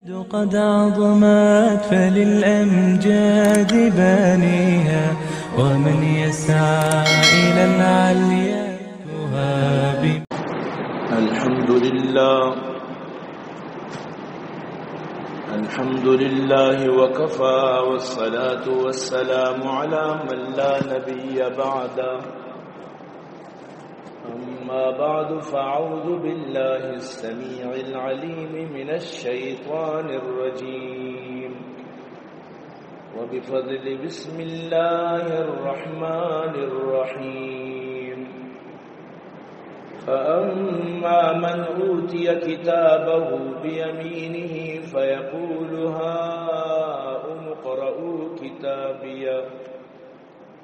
قد عظمت فللأمجاد بانيها، ومن يسعى إلى العليا يهاب. الحمد لله. الحمد لله وكفى، والصلاة والسلام على من لا نبي بعده. أما بعد، فأعوذ بالله السميع العليم من الشيطان الرجيم. وبفضل بسم الله الرحمن الرحيم. فأما من أوتي كتابه بيمينه فيقول هاؤم اقرءوا كتابيه.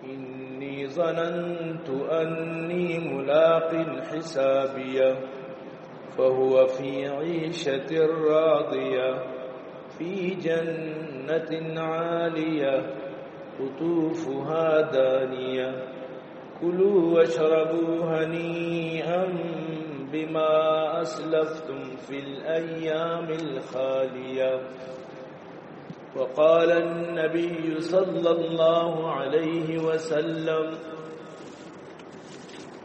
إني ظننت أني ملاق حسابيه. فهو في عيشة راضية. في جنة عالية. قطوفها دانية. كلوا واشربوا هنيئا بما أسلفتم في الأيام الخالية. وقال النبي صلى الله عليه وسلم: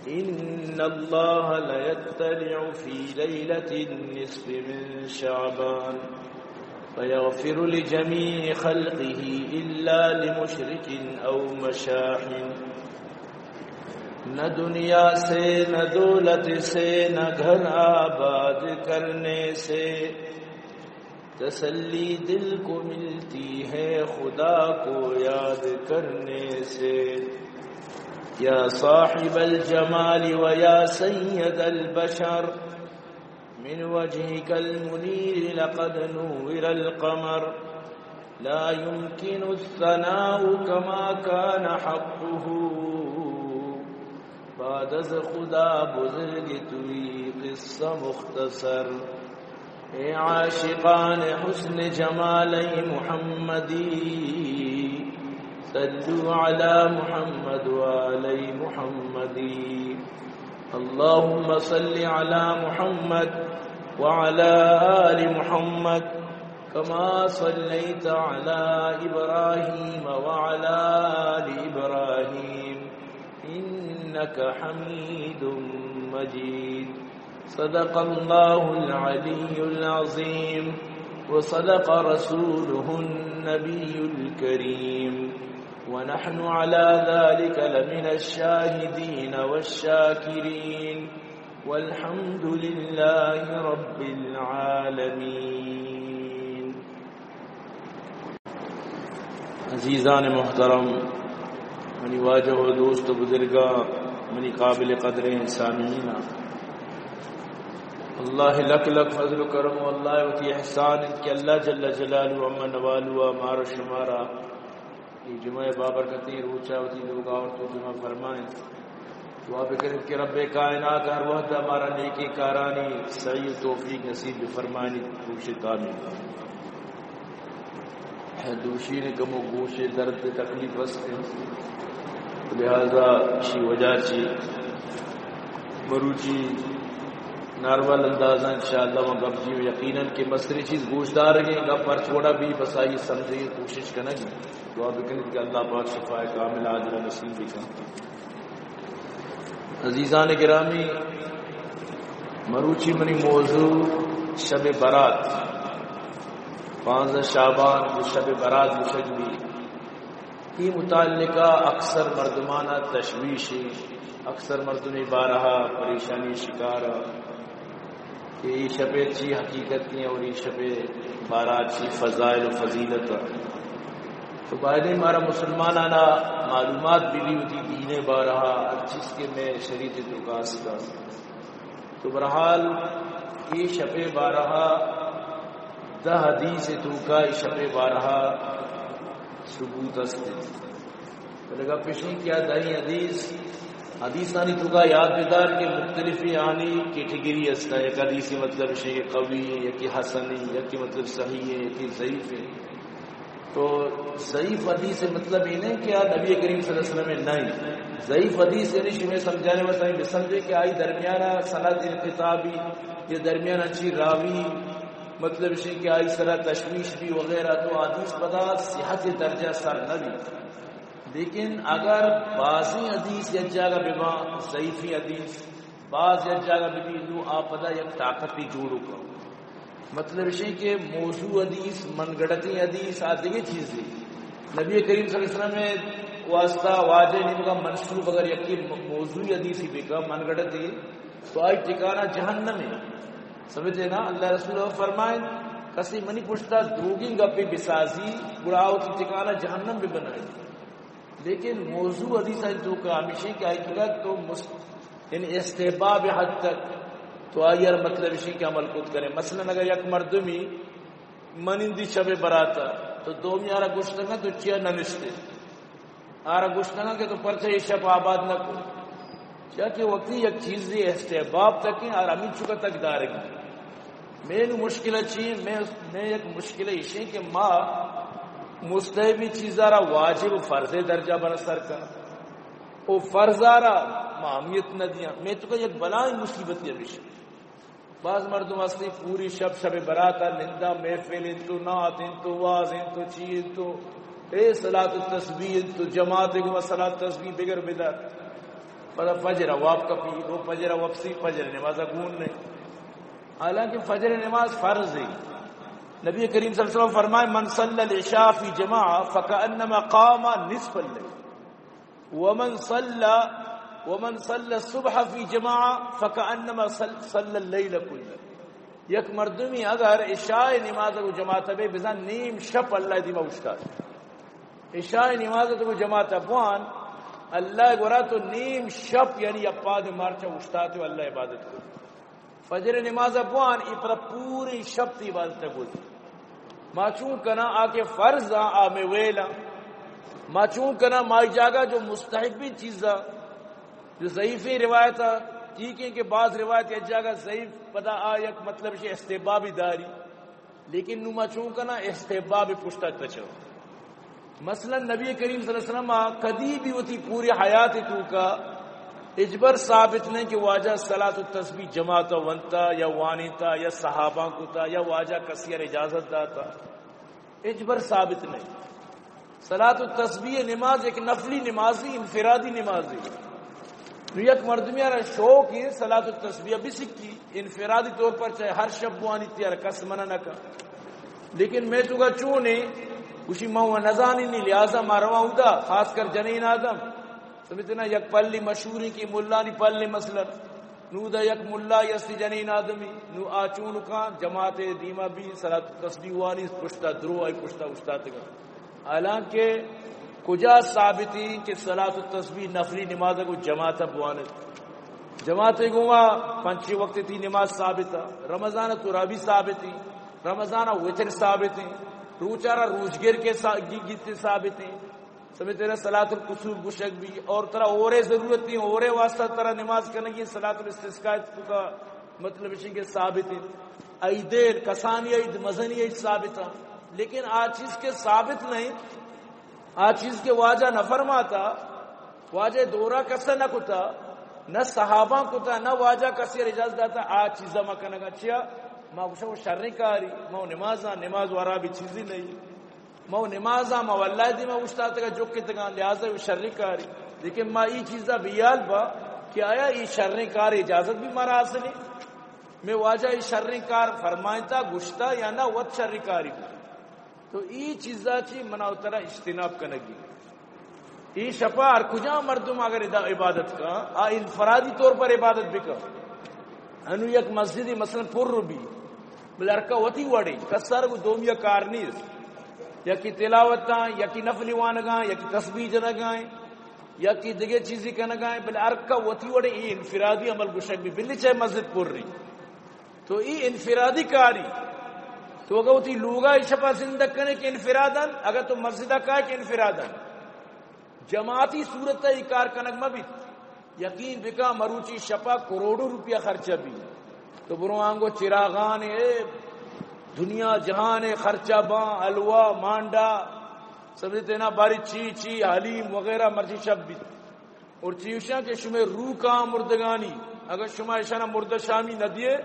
إن الله ليطلع في ليلة النصف من شعبان فيغفر لجميع خلقه إلا لمشرك أو مشاحن. نہ دنیا سے، نہ دولت سے، نہ گھر آباد کرنے سے تسلی دل کو ملتی ہے خدا کو یاد کرنے سے۔ یا صاحب الجمال و یا سید البشر، من وجهك المنير لقد نور القمر، لا يمكن الثناء كما كان حقه. بعد از خدا بزرگ توئی قصہ مختصر۔ اے عاشقان حسن جمال محمدی، صلوا علی محمد و آل محمدی۔ اللهم صل على محمد وعلى آل محمد كما صليت على إبراهيم وعلى آل إبراهيم إنك حميد مجيد. صدق الله العلي العظيم وصدق رسوله النبي الكريم ونحن على ذلك لمن الشاهدين والشاكرين والحمد لله رب العالمين. عزیزان محترم، منی واجہ و دوست و بزرگاں، منی قابل قدریں سامعیناں، اللہ لک لک فضل و کرم و اللہ وتی احسان انت کہ اللہ جل جلالہ عم نوالہ مارا شمارا اے جمعہ بابرکتیں روچا وتی لوگا آورت و جمع فرمائینت۔ دعا بکنیت کہ رب کائنات ہر وہد ہمارا نیکیں کارانی سعی و توفیق نصیب بفرمائینیت۔ گوشت آمین۔ دوشی نے کمو گوشے درد تکلیف است انت، لہذا شی وجہ چی مروچی نارمل اندازا انشاءاللہ ما گپ جی، یقیناً کہ مستری چیز گوشدارگیں گپ ہرچ وڑا بھی بس آئی سمجھگی کوشش کنگی۔ دعا بکنیت کہ اللہ پاک شفاء کاملہ عاجلہ نصیب بکن۔ عزیزان گرامی، مروچی منی موضوع شب برات، پانزدہ شعبان و شب برات گوشگ بی۔ ای متعلقہ اکثر مردمانا تشویش، اکثر مردم بارہا پریشانی شکار کہ اے شپے چی حقیقت ایں اور اے شپے بارہ چی فضائل و فضیلت ایں۔ تو بایدیں مارا مسلمانانا معلومات بی بی وتی دین بارہا ہر چیز کہ میں شریعت توکا است۔ تو بہرحال اے شپے بارہا دہ حدیث توکا اے شپے بارہا ثبوت است۔ بلے گپ ایش ایں کہ آ دہیں حدیث، حدیثانی توکا یاد بدار کہ مختلف آنی کیٹیگری است۔ یک حدیث مطلب ایش ایں کہ قوی ایں، یکی حسن ایں، یکی مطلب صحیح ایں، یکی ضعیف ایں۔ تو ضعیف حدیث مطلب اے نہ ایں کہ آ نبی کریم صلی اللہ علیہ وسلم نہ ایں۔ ضعیف حدیث یعنی شمے سمجھانے واسطہ ہمیں بسمجھے کہ آئی درمیانا سند انقطاع بی یا درمیانا چی راوی مطلب اش کہ آئی سرا تشویش بی وغیرہ، تو حدیث پدا صحت درجہ سر نہ بی۔ لیکن اگر بعضی حدیث یک جاگہ بباں، ضعیفی حدیث، بعض یک جاگہ ببی، نو آ پدا یک طاقتی جوڑ کن۔ مطلب اش کہ موضوع حدیث، من گڑتی حدیث، آ دیگہ چیزے۔ نبی کریم صلی اللہ علیہ وسلم واسطہ واجہ نیمگا منسوب اگر یکی موضوعی حدیثی بکا، من گڑتی، تو آئی ٹھکانہ جہنم ہے۔ سمجھتے نا؟ اللہ رسول فرمائیں، کسی منی پشتا دروگیں گپے بسازی، گڑا آ وتی ٹھکانہ جہنم بہ بنائی۔ لیکن موضوع حدیث آئی توکا ہمیشہ کہ آئی توکا تو مس-، یعنی استحباب حد تک تو آئی ہر مطلب اش کہ عمل کت کرے۔ مثلاً اگر یک مردمی منندی شب براتا، تو دومی آرا گوشتگا تو چیا ننشتے؟ آرا گوشتگا کہ تو پرچہ یہ شپ آباد نہ کو؟ چیا کہ وقتی یک چیزی استحباب تک ہیں، آرا ہمین چکا تک دارگی۔ میں نو مشکل چی ہے؟ میں، میں یک مشکل ایشیں کہ ما مستحبی چیزا را واجب و فرض درجہ بنا سر کن، او فرضا را ما اہمیت نہ دیاں۔ میں تو کا یک بلائیں مصیبت یہ بشی۔ بعض مردم ہستی پوری شب، شب برات ء نندا، محفل انت و نعت انت و واز انت و چی انت و اے صلاۃ التسبیح انت و جماعت گو صلاۃ تسبیح بگر بدار۔ پدا فجر ء واب کپی، او فجر ء وپسی، فجر نماز ء گون نہیں۔ حالانکہ فجر نماز فرض ہے۔ نبی کریم صلی اللہ علیہ وسلم فرمائے، من صلی العشاء فی جماعہ فکأنما قام نصف اللیل۔ ومن صلى، ومن صلى الصبح في جماعة فكأنما صل-، صلى الليل كله۔ یک مردمی اگر عشاء نماز کو جماعت بے بزن نیم شپ اللہ دیما اوشتات۔ عشاء نماز کو جماعت بوان اللہ گورا تو نیم شپ یعنی اپاد مارچا اوشتات و اللہ عبادت کو۔ فجر نماز ء بوان، اے پدا پوری شپ تی عبادت ء گوزی۔ ما چون کناں آ کہ فرض آں، آ میں ویل آں۔ ما چون کناں مائی جاگہ جو مستحبی چیز آ، جو ضعیفی روایت آ، ٹھیک ہے کہ بعض روایت یک جاگہ ضعیف، پدا آ یک مطلب شے استحبابی داری۔ لیکن نو ما چون کناں استحباب پشتا تچو۔ مثلاً نبی کریم صلی اللہ علیہ وسلم کدی بھی وتی پوری حیات توکا اجبر ثابت نہیں کہ واجہ صلاۃ التسبیح جماعت ونتا یا وانیتا یا صحابہ کوتا یا واجہ کسی ار اجازت داتا۔ اجبر ثابت نہیں۔ صلاۃ التسبیح نماز ایک نفلی نمازی، انفرادی نمازی۔ نو یک مردمی را شوق ہے صلاۃ التسبیح بھی سکی، انفرادی طور پر چاہے ہر شب بوانی تیار کس منع نہ کن۔ لیکن میں تو کا چون ہے، اسی ما وہ نزانی نہیں، لہذا ما رواں ادا، خاص کر جنین آدم۔ سمجھتے نا، یک پلی مشہوری کی ملانی پلی مثلاً۔ نو دا یک ملا یستی جنین آدمی، نو آ چون کان جماعت دیما بھی صلاۃ التسبیح وانی پشتا درو آئی پشتا استاتگا۔ حالانکہ کجا ثابتی کہ صلاۃ التسبیح نفلی نماز کو جماعت بوانت؟ جماعت گوا پنچی وقت تی نماز ثابت ہے، رمضان ترابی ثابت ہے، رمضان وتر ثابت ہے، روچارا روزگر کے سا-، گی-، گیتے ثابت ہے۔ سمجھتے نا، صلاۃ الکسوف گشگ بھی، اور ترا اورے ضرورت نہیں، اورے واسطہ ترا نماز کنگی، صلاۃ الاستسقاء کا مطلب اسی کہ ثابت ہے۔ عیدین، کسانی عید، مزنی عید ثابت ہے۔ لیکن آ چیز کے ثابت نہیں، آ چیز کے واجہ نہ فرماتا، واجہ دورہ کسا نہ کتا، نہ صحابہ کتا، نہ واجہ کسی اجازت داتا، آ چیزا ما کنگا چیا؟ ما گوشا وہ شریں کاری، ما نمازاں، نماز ورا بھی چیزی نہیں۔ ما و نمازاں، ما واللہ دیما اوشتاتگا جکتگاں، لہذا و شریں کاری۔ لیکن ما ای چیزا بیال با کہ آیا ای شریں کار اجازت بھی مارا حاصل ہے؟ میں واجہ ای شریں کار فرمائنتا، گشتا یا نہ وت شریں کاری بھی؟ تو ای چیزا چی منا و ترا اجتناب کنگی۔ ای شپا ہر کجا مردم اگر ادا عبادت کا، آ انفرادی طور پر عبادت بکا۔ انو یک مسجدی مثلاً پر بھی، بلے ہرکا وتی وڑے، کس سر کو دومیا کار نیست۔ یکی تلاوتاں، یکی نفلی وانگاں، یکی تسبیح جنگاں، یکی دگہ چیزی کنگاں، بلے ہرکا وتی وڑے ای انفرادی عمل گشگ بھی، بلے چاہے مسجد پر رہی۔ تو ای انفرادی کاری۔ تو اگر وتی لوگا ای شپا زندگ کنے کہ انفرادن، اگر تو مسجدہ کائے کہ انفرادن۔ جماعتی صورت ای کار کنگ مہ بیت۔ یقین بکا مروچی شپا کروڑوں روپیہ خرچہ بی۔ تو برو آنگو چراغان اے دنیا جہان اے خرچہ باں، حلوہ، مانڈا، سمجھتے نا، باری چی چی، حلیم وغیرہ مرچی شپ بیت۔ اور چیوشاں کہ شمے روح کاں مردگانی، اگر شما اشانا مردہ شامی نہ دیے،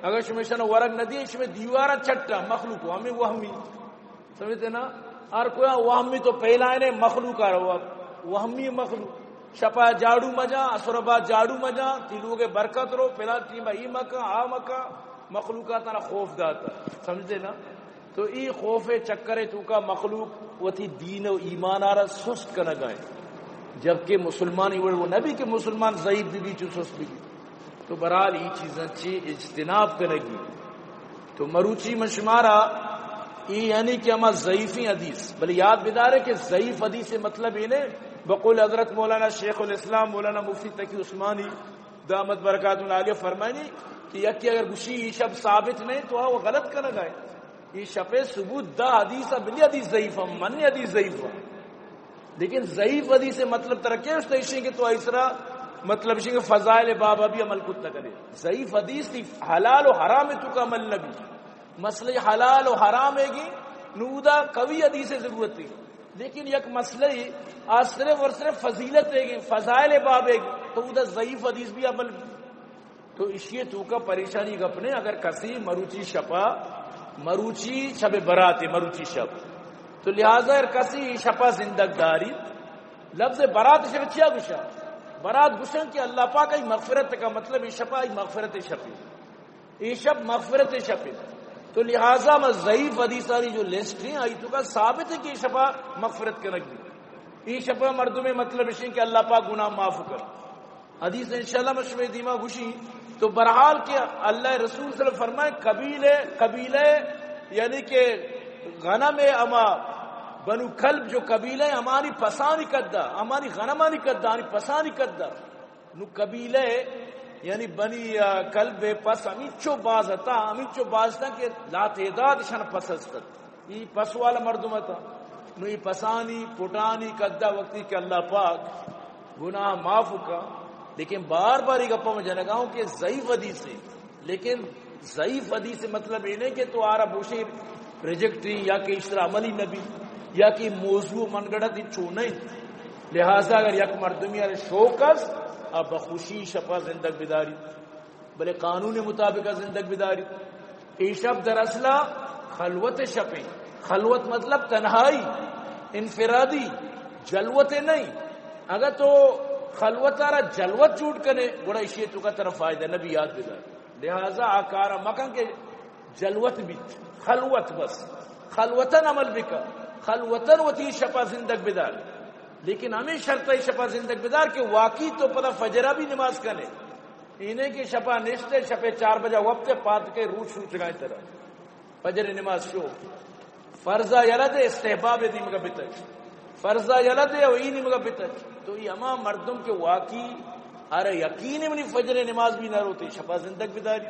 اگر شما شنا ورگ نہ دیئے، شما دیوارا چٹا مخلوق ہمیں وہمی۔ سمجھتے نا؟ ہر کوئی وہمی تو پھیلائے نے مخلوق آ رہا، وہمی مخلوق۔ شپا جاڑو مجا، اسربا جاڑو مجا، تی لوگ برکت رو، پلا ٹیم ای مکا، آ مکا، مخلوقات نا خوف داتا۔ سمجھتے نا؟ تو ای خوف چکر توکا مخلوق وتی دین و ایمان آرا سست کنگا ہے، جبکہ مسلمان ای وڑ وہ نبی کہ مسلمان ضعیف بھی، بھی چو سست بھی۔ تو بہرحال ای چیزاں چی اجتناب کنگی۔ تو مروچی من شمارا ای یعنی کہ ہما ضعیفیں حدیث، بلے یاد بدارے کہ ضعیف حدیث مطلب یہ نے، بقول حضرت مولانا شیخ الاسلام مولانا مفتی تقی عثمانی دامت برکات العالیہ فرمائنی کہ یکی اگر گشی ای شپ ثابت نہیں تو وہ غلط کنگا ہے۔ ای شپ ثبوت دا حدیث بلی حدیث ضعیف ہم، من حدیث ضعیف ہم۔ لیکن ضعیف حدیث مطلب ترا کیا است؟ ایشی کہ تو ایسرا مطلب ایشی کہ فضائل بابا بھی عمل کت نہ کرے۔ ضعیف حدیث تی حلال و حرام توکا عمل نبی۔ مسئلہ حلال و حرام ہے گی، نودا قوی حدیث ضرورت ہے۔ لیکن یک مسئلہ آ صرف اور صرف فضیلت ہے گی، فضائل باب ہے گی، تو اودا ضعیف حدیث بھی عمل بھی۔ تو اشی توکا پریشانی گپ نے، اگر کسی مروچی شپا، مروچی شب برات، مروچی شب، تو لہذا اگر کسی شپا زندگ داری، لفظ برات شپ چیا گشا؟ برات گشن کہ اللہ پاک ای مغفرت کا مطلب ای شپا ای مغفرت شپی، ای شپ مغفرت شپی۔ تو لہذا ما ضعیف حدیثانی جو لسٹ ہیں، آئی توکا ثابت ہے کہ ای شپا مغفرت کنگ بھی، ای شپا مردم مطلب اشی کہ اللہ پاک گناہ معاف کر۔ حدیث انشاءاللہ من شمئے دیما گوشی۔ تو بہرحال کہ اللہ رسول صلی اللہ علیہ وسلم فرمائے، قبیلہ، قبیلہ یعنی کہ غنم اما بنو کلب جو قبیلہ ہمانی پسانی قدا، ہمانی غنمانی قدا، ہمانی پسانی قدا۔ نو قبیلہ یعنی بنی، آ، کلب پس ہمینچو باز ہتا، ہمینچو باز ہتا کہ لا تعداد شان پس ہست۔ ای پس والا مردم ہتا۔ نو ای پسانی، پٹانی قدا وقتی کہ اللہ پاک گناہ معاف کا، لیکن بار بار یہ گپا میں جنگا ہوں کہ ضعیف حدیث ہے، لیکن ضعیف حدیث مطلب یہ نہیں کہ تو آرا بوشے ریجیکٹ ہی یا کہ اس طرح عملی نبی یا کہ موضوع من گڑا دی چو نہیں۔ لہذا اگر یک مردمی آرے شوق است، آ بخوشی شپا زندگ بداری۔ بلے قانون مطابق زندگ بداری۔ اے شپ در اصل خلوت شپیں۔ خلوت مطلب تنہائی، انفرادی، جلوت نہیں۔ اگر تو خلوت آرا جلوت جوڑ کنے، گڑا اشی توکا ترا فائدہ نبی، یاد بدار۔ لہذا آ کارا مکن کہ جلوت بیت، خلوت بس۔ خلوتن عمل بکن، خلوتن وتی شپا زندگ بدار۔ لیکن ہمیں شرط ہے شپا زندگ بدار کہ واقعی تو پدا فجرا بھی نماز کنے۔ اینے کہ شپا نشتے، شپے چار بجا وپتے، پاد کے روچ روچ گائیں ترا۔ فجر نماز شو۔ فرضا یلہ دے، استحباب دیمگا بتچ۔ فرضا یلہ دے او ای نیمگا بتچ۔ تو ای ہما مردم کہ واقعی ارے یقین منی فجر نماز بھی نہ روتے، شپا زندگ بداری۔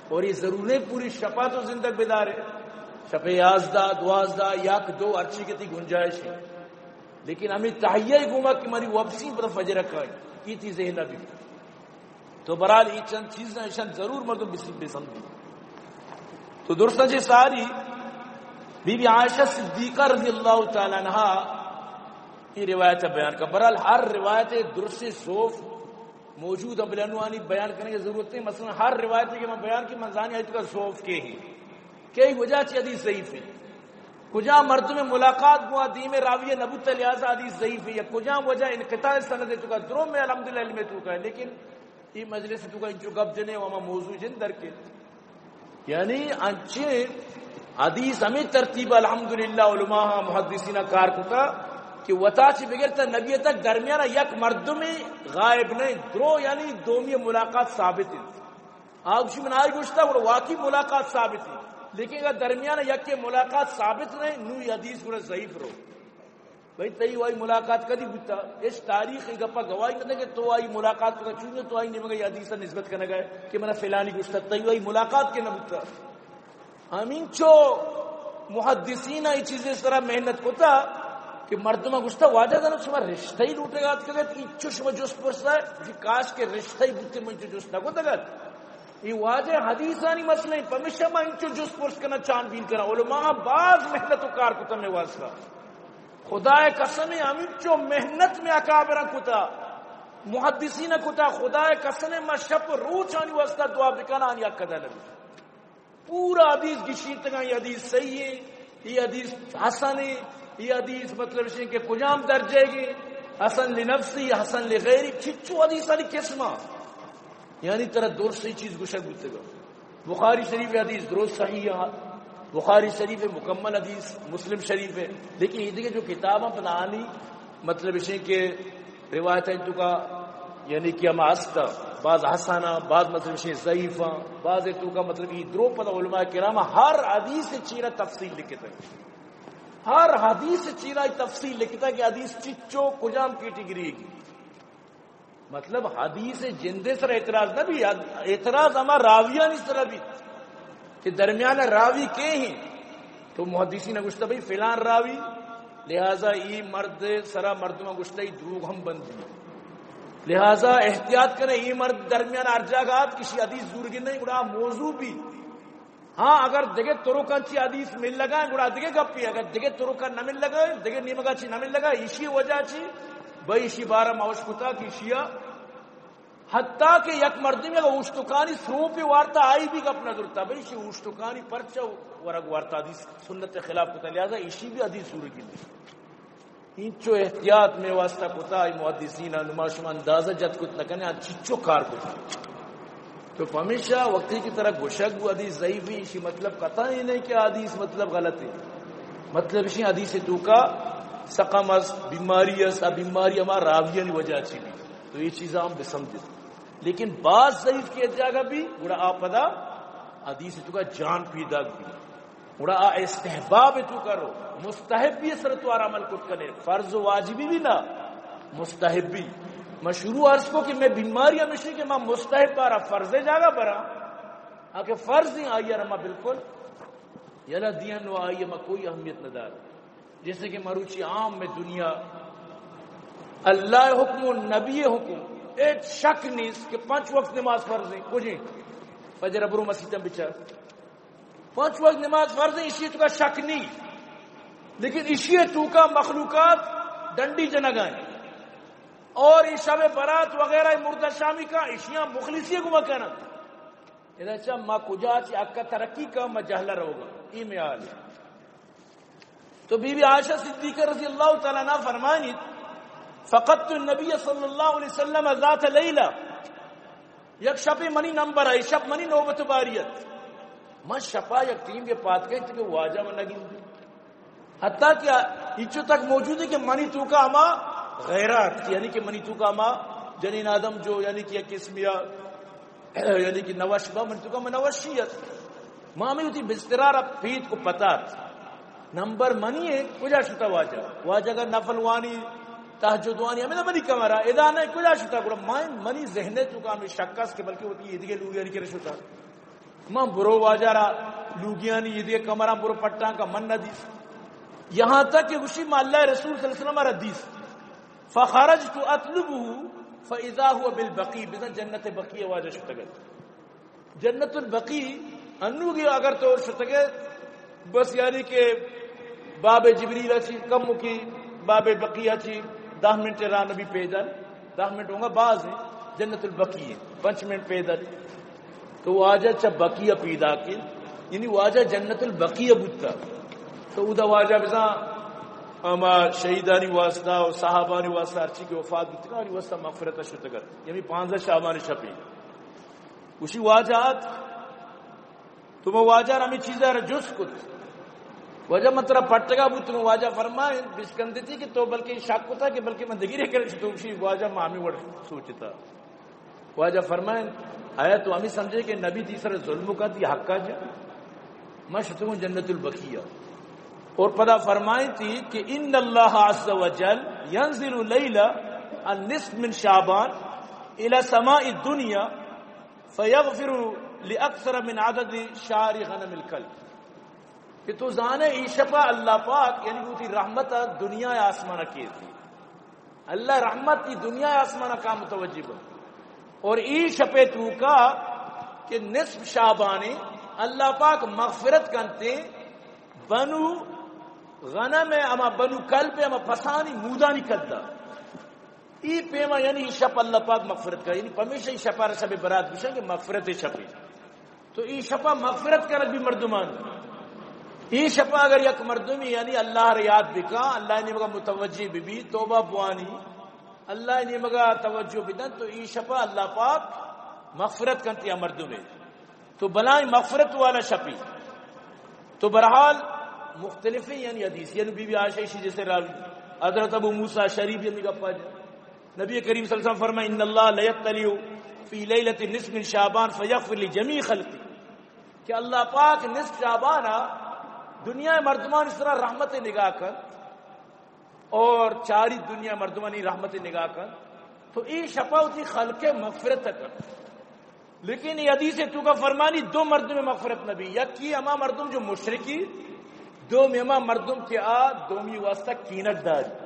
اور یہ ضرور نہیں پوری شپا تو زندگ بدارے۔ شپے یازدہ، دوازدہ، یک، دو، ہرچی کہ تی گنجائش ہے۔ لیکن ہمیں تہیہ گوما کہ منی وپسی پر فجر کائی، یہ تی ذہن بھی۔ تو برحال یہ چند چیزاں ایشان ضرور مردم بس-، بسمجھی۔ تو درستاں چہ ساری بی بی عائشہ صدیقہ رضی اللہ تعالی عنہا یہ روایت بیان کا۔ برحال ہر روایت درست ضعف موجود ہیں، بلے انوانی بیان کرنے کی ضرورت نہیں۔ مثلاً ہر روایت کہ میں بیان کی منزانی آئی تو کا ضعف کے ہی، کئی وجہ چی حدیث ضعیف ہے۔ کجا مردم ملاقات گوا دیم راوی نبوت لہذا حدیث ضعیف ہے، یا کجا وجہ انقطاع سند ہے تو کا درو میں الحمدللہ علم تو کا ہے، لیکن ای مجلس توکا انچو گپ جنے و ہما موضوع جن در کے۔ یعنی انچیں حدیث ہمیں ترتیب الحمدللہ علماء محدثین کار کتا کہ وتا چی بگر تا نبی تک درمیان یک مردم غائب نہیں، درو یعنی دومی ملاقات ثابت ہے۔ آگوشی من آئی گوشتا گڑا واقعی ملاقات ثابت ہے، لیکن اگر درمیان یک ملاقات ثابت نہیں، نو یہ حدیث گڑا ضعیف رو۔ بھئی، تئی وائی ملاقات کدی بوتا؟ اس تاریخ ای گپا گواہی نہ دے کہ تو آئی ملاقات کتا، چون تو آئی نیمگا یہ حدیث نسبت کنگا ہے کہ منا فلانی گوشتا، تئی وائی ملاقات کے نہ بوتا۔ ہمینچو محدثین ای چیزیں سرا محنت کتا کہ مردم گوشتا، واجہ جناب شما رشتہ ہی لوٹے گا، کہ انچو شما جست پرسا ہے کہ کاش کہ رشتہ ہی بوتے، من انچو جست نہ کتا گا۔ یہ واجہ حدیثانی مسئلہ ہیں، پمیشہ ما انچو جست پرس کنا، چان بین کنا۔ علماء باز محنت و کار کتا میں واسطہ۔ خدائے قسم، ہمینچو محنت میں اکابران کتا، محدثین کتا، خدائے قسم، ما شپ روچ آنی واسطہ دعا بکنا، آنی حق ادا نبی۔ پورا حدیث گشینتگاں، یہ حدیث صحیح ہے، یہ حدیث حسن ہے، یہ حدیث مطلب اش کہ کجام درجے گے، حسن لنفسی، حسن لغیری، چچو حدیثانی قسمہ۔ یعنی ترا درست ای چیز گوشگ بوتگا۔ بخاری شریف حدیث درست صحیح ہے، بخاری شریف مکمل حدیث، مسلم شریف ہے، لیکن یہ دیگه جو کتاباں پدا آنی مطلب اش کہ روایت تو کا، یعنی کہ ہما ہستا، بعض حسنا، بعض مطلب اش ضعیفا، بعض تو کا مطلب یہ درو پدا علماء کرام ہر حدیث چیرا تفصیل لکھتا، ہر حدیث چیرا تفصیل لکھتا کہ حدیث چچو کجام کیٹیگری کی۔ مطلب حدیث جندے سر اعتراض نہ بھی، اعتراض ہما راویانی سر بھی کہ درمیان راوی کے ہیں۔ تو محدثین گوشتا بھئی فلان راوی، لہذا ای مرد سرا مردم گوشتا ای دروغ ہم بندی، لہذا احتیاط کرے، ای مرد درمیان ہر جاگہ آت کسی حدیث زور گندے، گڑا موضوع بھی ہاں، اگر دگہ ترکاں چی حدیث مل لگا، گڑا دگہ گپی، اگر دگہ ترکاں نہ مل لگا، دگہ نیمگا چی نہ مل لگا، ایشی وجہ چی؟ بھئی ایشی بارہ ما وش کتا کہ ایشیا حتیٰ کہ یک مردم یک اوشتکانی سروپی وارتا آئی بھی گپ نہ درتا، بھئی ایشی اوشتکانی پرچہ ورگ وارتا حدیث سنت خلاف کتا، لہذا ایشی بھی حدیث سورگی نہیں۔ اینچو احتیاط میں واسطہ کتا، ای محدثین نما شما اندازہ جت کت نہ کنے، آ چچو کار کتا۔ تو پمیشا وقتی کہ ترا گوشگ بو حدیث ضعیفی، ایشی مطلب قطعا یہ نہیں کہ حدیث مطلب غلط ہے۔ مطلب اسی حدیث تو کا سقم اس، بیماری اس، آ بیماری ہما راویانی وجہ چی بھی۔ تو یہ چیزاں ہم بسمجھت۔ لیکن بعض ضعیف کی جگہ بھی، گڑا آ پدا حدیث تو کا جان پیدا بھی۔ گڑا آ استحباب تو کرو، مستحبی سر تو آرا عمل کت کنے، فرض و واجبی بھی نہ، مستحبی۔ میں شروع عرض کو کہ میں بیماری ہمیشی کہ میں مستحب بارا فرض جاگا برا، آ کہ فرض ہی آئی رما بالکل یلا دین و آئی میں کوئی اہمیت نہ دار۔ جیسے کہ مروچی عام میں دنیا اللہ حکم و نبی حکم، ایک شک نیست کہ پنچ وقت نماز فرض ہیں، کجیں فجر برو مسیتاں بچار۔ پنچ وقت نماز فرض ہے، اشی تو کا شک نہیں، لیکن اشی تو کا مخلوقات ڈنڈی جنگائیں اور یہ شب برات وغیرہ مردہ شامی کا اشیاں مخلصی گما کرنا۔ ادا چا ما کجا چی اکا ترقی کا ما جہلا رہوگا، ای میں حال ہے۔ تو بی بی عائشہ صدیقہ رضی اللہ تعالی عنہ فرمانی، فقدت النبی صلی اللہ علیہ وسلم ذات لیلہ، یک شپے منی نمبر آئی، شپ منی نوبت باریت۔ من شپا یک ٹیم کے پات گئے کہ واجہ من نگندی۔ حتیٰ کہ ایچو تک موجود ہے کہ منی تو کا ہما غیرات، یعنی کہ منی تو کا ہما جنین آدم جو، یعنی کہ یک قسم یا یعنی کہ نوش با، من تو کا من نوشی ات۔ ما ہمیں وتی بسترا را پیت کو پتات۔ نمبر منی ہے، کجا شتا واجہ؟ واجہ کا نفل وانی، تہجد وانی، ہمیں منی کمرہ، ادا نہ کجا شتا؟ گڑا من، منی ذہن ہے تو کا ہمیں شک اس کہ بلکہ وتی یہ دیگه لوگیانی کرے شتا۔ من برو واجہ را لوگیانی یہ دیگه کمرہ برو پٹان کا من نہ دیس۔ یہاں تک کہ گوشی ما اللہ رسول صلی اللہ علیہ وسلم را دیس۔ فخرجت اطلبه فاذا هو بالبقیع، بزن جنت بقیع واجہ شتگت۔ جنت البقیع، انو گی اگر تو شتگے، بس یعنی کہ باب جبریل چی کم کی، باب بقیع چی دہ منٹ راہ نبی پیدل، دہ منٹ ہوں گا باز ہیں، جنت البقیع ہے، پنچ منٹ پیدل۔ تو واجہ چا بقیع پیدا کے، یعنی واجہ جنت البقیع بوتا۔ تو ادا واجہ بزاں اما شہیدانی واسطہ و صحابانی واسطہ ہرچی کہ وفات بیتگانی واسطہ مغفرت شتگت۔ یعنی پانزدہ شعبان شپی گوشی واجہ آت، تو من واجہ را ہمیں چیزا را جست کت۔ واجہ من ترا پٹگا بود، تو من واجہ فرمائیں، بشکندتی کہ تو بلکہ شک کتا کہ بلکہ من دگیرے کرے، تو گوشی واجہ ما ہمیں وڑ سوچتا۔ واجہ فرمائیں، آیا تو ہمیں سمجھے کہ نبی تیسرا ظلم کا دی حقا جا؟ من شتگوں جنت البقیع۔ اور پدا فرمائیں تھی کہ ان اللہ عز وجل ينزل ليلة النصف من شعبان إلى سماء الدنيا فيغفر لأكثر من عدد شعر غنم الكلب۔ کہ تو زانے ای شپا اللہ پاک یعنی وتی رحمت دنیا آسمان کیتی۔ اللہ رحمت ای دنیا آسمان کا متوجہ با۔ اور ای شپے تو کا کہ نصف شعبانے اللہ پاک مغفرت کنتے بنو غنم اما بنو کلب اما پسانی مودانی کدا۔ ای پیما یعنی ای شپ اللہ پاک مغفرت کا، یعنی پمیشہ ای شپا را شب برات گوشن کہ مغفرت شپی۔ تو ای شپا مغفرت کنگ بی مردمان۔ ای شپا اگر یک مردمی یعنی اللہ را یاد بکا، اللہ نیمگا متوجہ بی بی، توبہ بوانی، اللہ نیمگا توجہ بدن، تو ای شپا اللہ پاک مغفرت کنتی آ مردمے۔ تو بلائیں مغفرت والا شپی۔ تو بہرحال مختلفیں یعنی حدیث، یعنی بی بی عائشہ اشی جیسے راوی، حضرت ابو موسیٰ شریف یعنی گپا جا۔ نبی کریم صلی اللہ علیہ وسلم فرمائے، ان اللہ لیطلع فی لیلۃ النصف من شعبان فیغفر لجمیع خلقہ، کہ اللہ پاک نصف شعبان آ دنیا مردمان اس طرح رحمت نگاہ کن اور چاری دنیا مردمانی رحمت نگاہ کن، تو ای شپا وتی خلق مغفرت کن۔ لیکن یہ حدیث توکا فرمانی دو مردم مغفرت نبی، یکی ہما مردم جو مشرکی، دومی ہما مردم کہ آ دومی واسطہ کینگ داری۔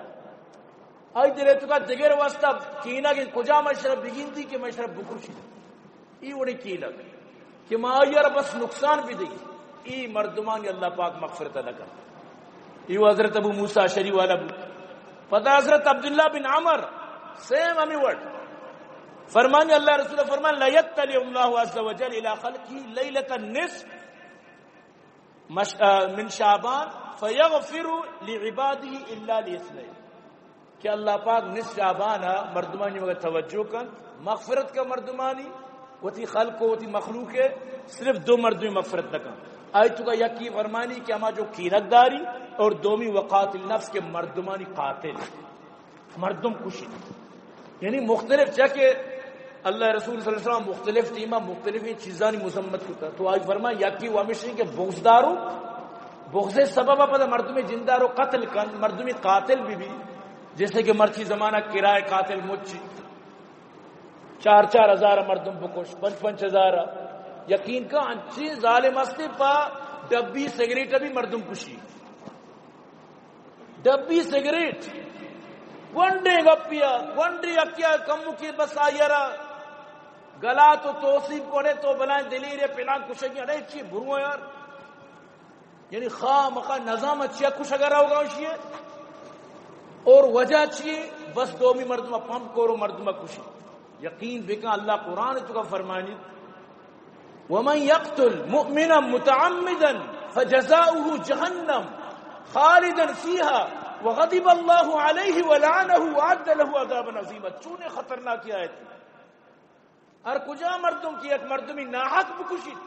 آئی دل توکا دگر واسطہ کینگ، کجا مشرب بگیندی کہ مشرب بکشی۔ ای وڑی کینگ کہ ما آئی را بس نقصان بدئی، ای مردمانی اللہ پاک مغفرت نہ کن۔ ای و حضرت ابو موسیٰ شری والا بو۔ پدا حضرت عبداللہ بن عمر سیم ہمی وڑ فرمانی، اللہ رسول فرمان، لا یطلع اللہ عز وجل الی خلقہ لیلۃ النصف مش-، آ، من شعبان فیغفر لعبادہ الا لاثنین، کہ اللہ پاک نصف شعبان آ مردمانی مگر توجہ کن، مغفرت کا مردمانی، وتی خلق و وتی مخلوق ہے، صرف دو مردمی مغفرت نہ کن۔ آئی توکا یکی فرمانی کہ ہما جو کینگ داری اور دومی وقاتل النفس کے مردمانی قاتل۔ مردم کشی۔ یعنی مختلف، چہ کہ اللہ رسول صلی اللہ علیہ وسلم مختلف ٹیما مختلف چیزانی مذمت کتا۔ تو آئی فرما، یکی و ہمیشی کہ بغض دارو، بغض سبب پدا مردم جندارو قتل کن، مردمی قاتل بی بی، جیسے کہ مرچی زمانہ کرائے قاتل مچی، چار چار ہزار مردم بکش، پنچ پنچ ہزار۔ یقین کا انچی ظالم ہستے پا ڈبی سگریٹ بھی مردم کشی۔ ڈبی سگریٹ، گونڈے گپیا، گونڈے یکیا کمو کی بس آئیرا گلا تو توصیف کرے تو بلائیں دلیرے پلان کشگی، اڑے چی برو یار۔ یعنی خواہ مخواہ نظام چیا کشگا رہوگا اشی ہے۔ اور وجہ چی ہے؟ بس دومی مردمہ پمپ کرو، مردمہ کشی۔ یقین بکن اللہ قرآن توکا فرمانی، ومن یقتل مؤمنا متعمدا فجزاؤه جهنم خالدا فيها وغضب الله عليه ولعنه وأعد له عذابا عظيما۔ چونے خطرناکی آیت۔ ہر کجا مردم کہ یک مردمی ناحق بکشیت،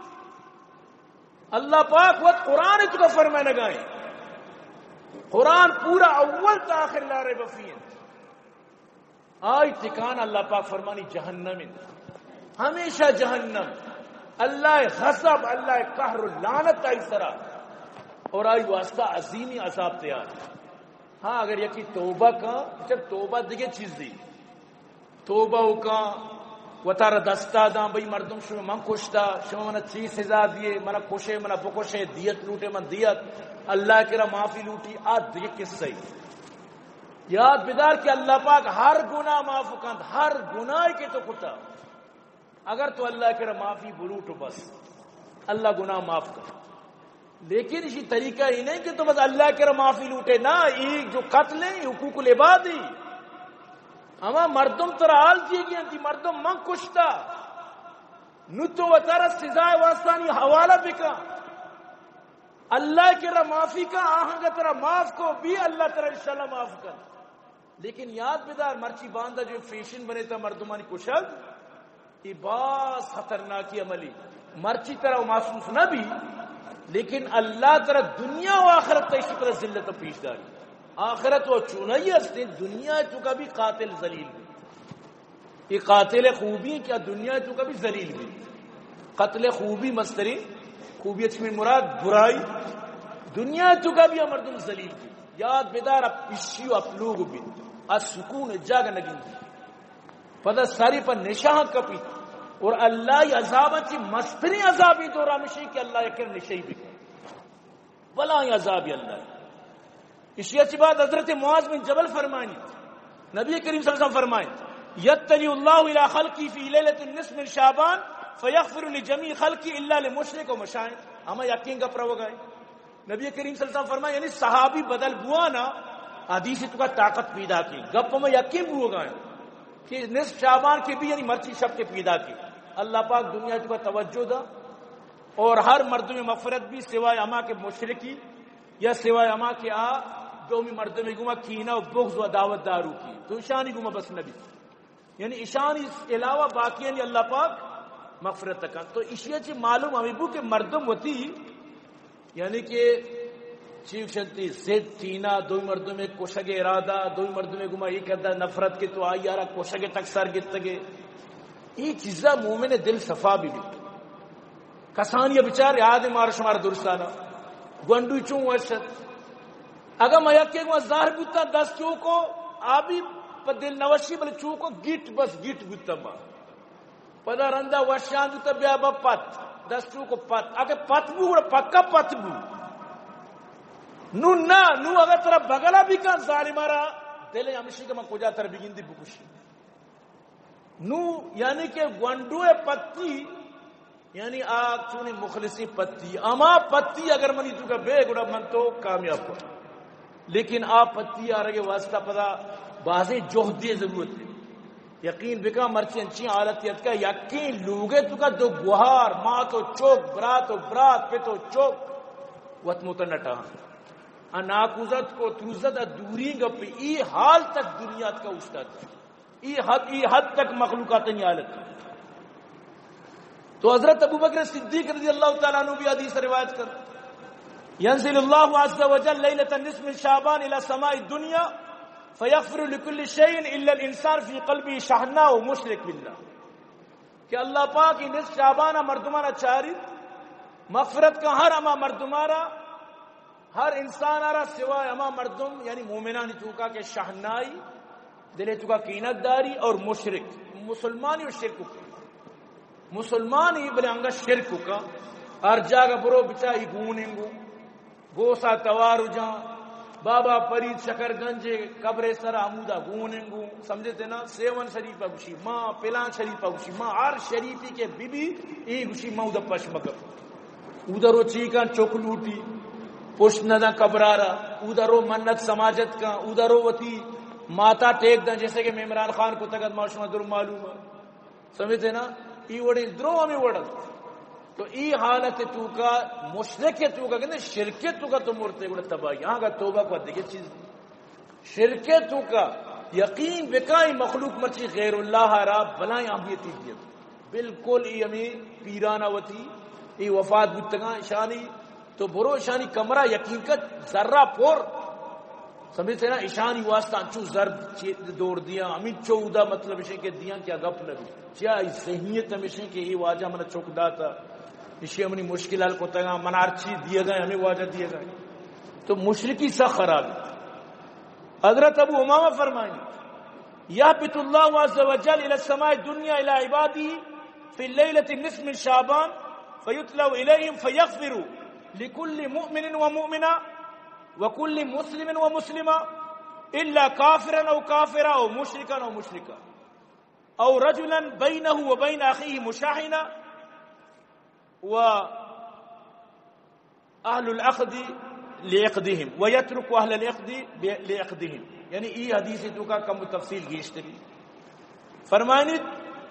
اللہ پاک وت قرآن توکا فرمائنگائیں۔ قرآن پورا اول تا آخر لا ریب فیہ انت۔ آئی ٹکانہ اللہ پاک فرمانی جہنم انت، ہمیشہ جہنم۔ اللہ غضب، اللہ قہر و لعنت آئی سرا، اور آئی واسطہ عظیمی عذاب تیار۔ ہاں، اگر یکی توبہ کا، چل توبہ دگہ چیزی، توبہ و کا، وتارا دستا داں، بھئی مردم شما من کشتا، شما منا چی سزا دیے، منا کشے، منا بکشے، دیت لوٹے من دیت، اللہ کرا معافی لوٹی، آ دگہ قصہ ای۔ یاد بدار کہ اللہ پاک ہر گناہ معاف کنت، ہر گناہ کہ تو کتا، اگر تو اللہ کرا معافی بلوٹ و بس، اللہ گناہ معاف کن۔ لیکن اسی طریقہ ہی نہیں کہ تو بس اللہ کرا معافی لوٹے، نا، یہ جو قتل ہے، یہ حقوق العباد ہے۔ ہما مردم ترا حال دیے گی انتی، مردم من کشتا، نو تو وتارا سزائے واسطانی حوالہ بکا۔ اللہ کرا معافی کا، آہنگا ترا معاف کو، بھی اللہ ترا انشاءاللہ معاف کن۔ لیکن یاد بدار، مرچی باندا جو فیشن بنے تا مردمانی کشگ، یہ باز خطرناکی عملی۔ مرچی ترا وہ محسوس نہ بھی، لیکن اللہ ترا دنیا و آخرت تا اسی طرح ذلت پیش داری۔ آخرت و چونائی ہستے، دنیا توکا بھی قاتل ذلیل بھی۔ یہ قاتل خوبی ہیں کہ دنیا توکا بھی ذلیل بھی۔ قتل خوبی مستری، خوبی اچ میں مراد برائی، دنیا توکا بھی مردم ذلیل بھی۔ یاد بدار، اب اشی و اپلوگ بھی، از سکون جاگہ نگندی۔ پدا ساری پر نشہ کپی۔ اور اللہ عذاب چی مستری عذابی دور ہمیشی کہ اللہ یک نشہی بکن۔ بلائیں عذابی اللہ۔ اشی چی بعد حضرت معاذ بن جبل فرمانی، نبی کریم صلی اللہ علیہ وسلم فرمائیں، یطلع اللہ الی خلقی فی لیلۃ النصف من شعبان فیغفر لجمیع خلقی الا لمشرک و مشاہد۔ ہما یقین گپ روگائیں۔ نبی کریم صلی اللہ علیہ وسلم فرمائے، یعنی صحابی بدل بوانا، حدیث توکا طاقت پیدا کی، گپ میں یقین بوگا ہیں کہ نصف شعبان کے بھی، یعنی مرچی شب کے پیدا کی، اللہ پاک دنیا توکا توجہ دا، اور ہر مردم مغفرت بھی سوائے ہما کہ مشرکی یا سوائے ہما کہ آ دومی مردم گوما کینہ و بغض و عداوت داروکی، تو اشانی گوما بس نبی۔ یعنی اشانی علاوہ باقیانی اللہ پاک مغفرت کن۔ تو اشیا چی معلوم ہمیں بو کہ مردم وتی، یعنی کہ چی گوشنتی، ضد، کینہ، دوئی مردم کشگ ارادہ، دوئی مردم گما یہ کردا نفرت کہ تو آئی آرا کشگ تک سر گتگے۔ یہ چیزا مومن دل صفا بھی بھی۔ کسانی بچار یاد مار شمار درستانا۔ گونڈو چون وشت۔ اگا ما یکے گما زہر بوتا دست چوکو، آبی پہ دل نوشی بلے چوکو گیٹ، بس گیٹ بوتا ما۔ پدا رندا وشان بوتا بیا با پت، دست چوکو پت۔ اگہ پت بو، گڑا پکا پت بو۔ نو نا، نو اگر ترا بگلا بھی کن ظالمارا، دل ہمشی کہ من کجا تر بگندی بکشی۔ نو یعنی کہ گونڈو پتی، یعنی آ چونی مخلصی پتی، اما پتی اگر منی تو کا بے گڑا من تو کامیاب ہوں۔ لیکن آ پتی آرگ واسطہ پدا بازیں جہدی ضرورت ہے۔ یقین بکا مرچی انچی حالت یتکا یقین لوگے تو کا دو گوہار، ماں تو چوک، برات و برات، پہ تو چوک، وت موت نٹا۔ آ ناکوزت کو تروزت آ دوری گپ ای حال تک دنیا تک اوشتات۔ ای حد، ای حد تک مخلوقات نی حالت۔ تو حضرت ابو بکر صدیق رضی اللہ تعالی عنہ بھی حدیث روایت کر، ينزل الله عز وجل ليلة النصف من شعبان إلى سماء الدنيا فيغفر لكل شيء إلا الإنسان في قلبه شحناء و مشرك بالله۔ کہ اللہ پاک ای نصف شعبان مردمانا چاری، مغفرت کا ہر ہما مردمارا، ہر انسان آرا سوائے ہما مردم، یعنی مومنانی توکا کہ شہنائی، دلے توکا کینت داری اور مشرک، مسلمانی و شرک کو۔ مسلمانی بلے انگا شرک کا، ہر جاگہ برو بچا ای گون انگو، گوسا توار جان، بابا فرید شکر گنج قبر سر ہمودا گون انگو، سمجھتے نا؟ سیون شریف گوشی ما، پلان شریف گوشی ما، ہر شریفی کہ بی بی، ای گوشی ما اودا پش مکر۔ اودا رو چی کن چک لوٹی، پشت ندن قبرارا، اودا رو منت سماجت کن، اودا رو وتی ماتا ٹیک دن، جیسے کہ عمران خان کو تگت ما شما در معلوم ہے۔ سمجھتے نا؟ ای وڑی درو ہمیں وڑ۔ تو ای حالت توکا، مشرک توکا، کہ شرک توکا تو مرتے گڑا تباہی۔ ہاں، اگر توبہ کو دیگه چیز شرک توکا یقین بکائی مخلوق مرچی غیر اللہ را بلائیں اہمیتی دیت۔ بالکل ای ہمیں پیرانا وتی، ای وفات بوتگاں، اشانی تو برو اشانی کمرہ یقین کت ذرہ پر۔ سمجھتے نا؟ اشانی واسطہ انچو زر چی-، دور دیاں، ہمیں چو اودا مطلب اشیں کہ دیاں کیا گپ نہ بھی۔ چیا ای ذہنیت ہمیشیں کہ ای واجہ من چک داتا، اشی ہمنی مشکل حل کتگاں، من ہر چی دیگا، ہمیں واجہ دیگا۔ تو مشرکی سخ خراب۔ حضرت ابو امامہ فرمائیں، يهبط الله عز وجل إلى السماء الدنيا إلى عباده في الليلة النصف من شعبان فيطلع إليهم فيغفر لكل مؤمن ومؤمنة وكل مسلم ومسلمة إلا كافرا أو كافرة أو مشركا أو مشركة أو رجلا بينه وبين أخيه مشاحنة و اہل العقد لعقدہم و یترک اہل العقد لعقدہم۔ یعنی ای حدیث توکا کم تفصیل گیشتری۔ فرمائنیت،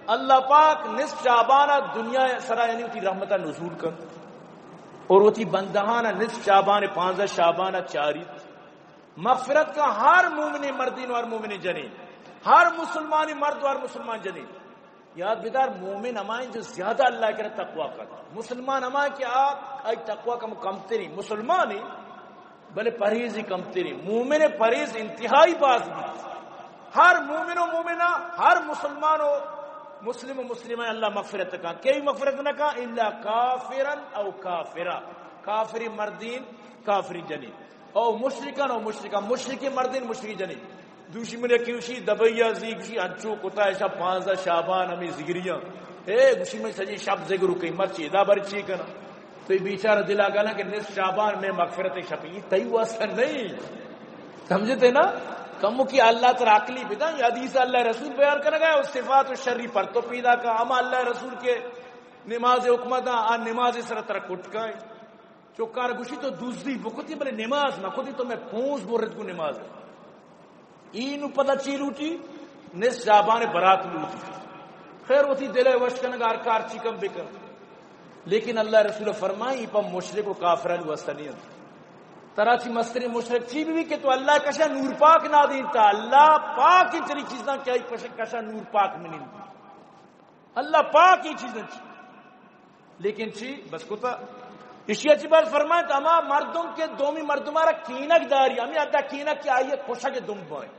اللہ پاک نصف شعبان دنیا سرا یعنی وتی رحمت نزول کن اور وتی بندہان نصف شعبان، پانزدہ شعبان چاریت۔ مغفرت کا ہر مومن مردین و ہر مومن جنین، ہر مسلمان مرد و ہر مسلمان جنین۔ یاد بدار، مومن ہمائیں جو زیادہ اللہ کرا تقوی کن۔ مسلمان ہمائیں کہ آ، آئی تقوی کم، کمتریں۔ مسلمان ہی، بلے پرہیز ہی کمتریں۔ مومن پرہیز انتہائی باز بھی۔ ہر مومن و مومنہ، ہر مسلمان و مسلم و مسلمہ اللہ مغفرت کن۔ کئی مغفرت نہ کن؟ الا کافرا او کافرہ۔ کافری مردین، کافری جنین۔ او مشرکان او مشرکان، مشرکی مردین، مشرکی جنین۔ دوشی من یکی گوشی دبئی ء زی گوشی انچو کتا ایشا پانزدہ شعبان ہمیں زگریاں۔ اے گوشی من سجی شپ زگر کئی مرچی ادا بر چی کنا۔ تو یہ بیچارہ دلا گنا کہ نصف شعبان میں مغفرت شپی، یہ تئی واسطہ نہیں۔ سمجھتے نا؟ کمو کی اللہ تر عقلی بدا، یہ حدیث اللہ رسول بیان کرنا گیا، اور صفات و شری پر تو پیدا کا، اما اللہ رسول کے نماز حکمت آ، آ نماز سر تر کٹکائیں۔ چکار گوشی تو دزی بکتی بلے نماز نہ کتی، تو میں پونز برت کو نماز۔ اینو پدا چی لوٹی؟ نصف شعبان برات لوٹی۔ خیر وتی دل وش کنگا ہر کار چی کم بکن۔ لیکن اللہ رسول فرمائیں، اے پہ مشرک و کافرانی واسطہ نہیں انت۔ ترا چی مستریں مشرک چی بھی کہ تو اللہ کشا نور پاک نہ دینتا، اللہ پاک تری چیزاں کیا کشا نور پاک منندی۔ اللہ پاک اے چیزاں چی۔ لیکن چی بس کتا۔ اشیا چی بات فرمائیں، ہما مردم کہ دومی مردم را کینک داری، ہمیں ادا کینک کہ آئیے کشگ دنبائیں